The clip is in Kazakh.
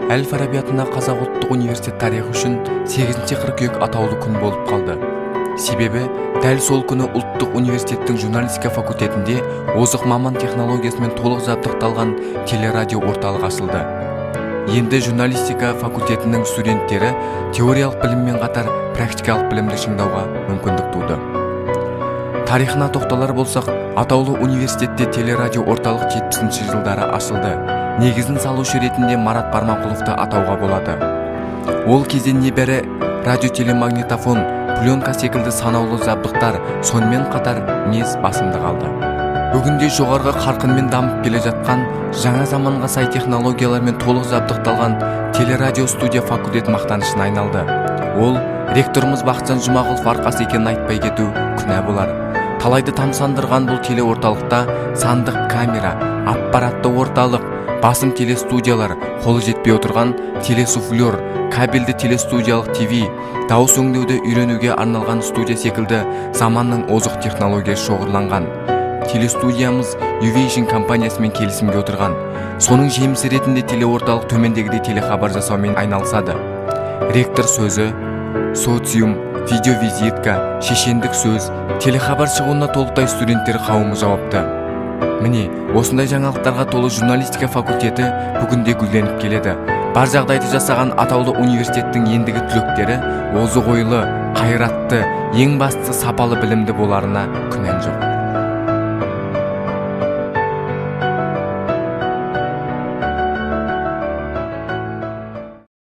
Әл-Фараби атындағы Қазақ ұлттық университет тарихы үшін 8 қыркүйек атаулы күн болып қалды. Себебі дәл сол күні ұлттық университеттің журналистика факультетінде озық маман технологиясымен толық жабдықталған телерадио орталық ашылды. Енді журналистика факультетінің студенттері теориялық біліммен қатар практикалық білімді шыңдауға мүмкіндік туды. Тарихына тоқталар болсақ, атаулы университетте телерадио орталық 70-ші жылдары ашылды. Негізін салушы ретінде Марат Барманқұловты атауға болады. Ол кезде небәрі радиотелемагнитофон, пленка секілді санаулы жабдықтар, сонымен қатар мез басымдық алды. Бүгінде жоғарғы қарқынмен дамып келе жатқан жаңа заманға сай технологиялармен толық жабдықталған телерадио студия факультет мақтанышына айналды. Ол ректорымыз Бақытжан Жұмағұлов арқасы екенін айтпай кету күнә болар. Талайды тамсандырған бұл телеорталықта сандық камера, аппаратты орталық, басым телестудиялар, қолы жетпей отырған телесуфлер, кабельді телестудиялық ТВ, дауыс өңдеуді үйренуге арналған студия секілді заманның озық технологиясы шоғырланған. Телестудиямыз Uvision компаниясымен келісімге отырған. Соның жемісі ретінде телеорталық төмендегідей телехабар жасаумен айналысады. Ректор сөзі, социум, видеовизитка, шешендік сөз, телехабар шығуына толықтай студенттер қауымы жауапты. Міне, осындай жаңалықтарға толы журналистика факультеті бүгінде гүлденіп келеді. Бар жағдайды жасаған атаулы университеттің ендігі түлектері озық ойлы, қайратты, ең бастысы сапалы білімді боларына күмән жоқ.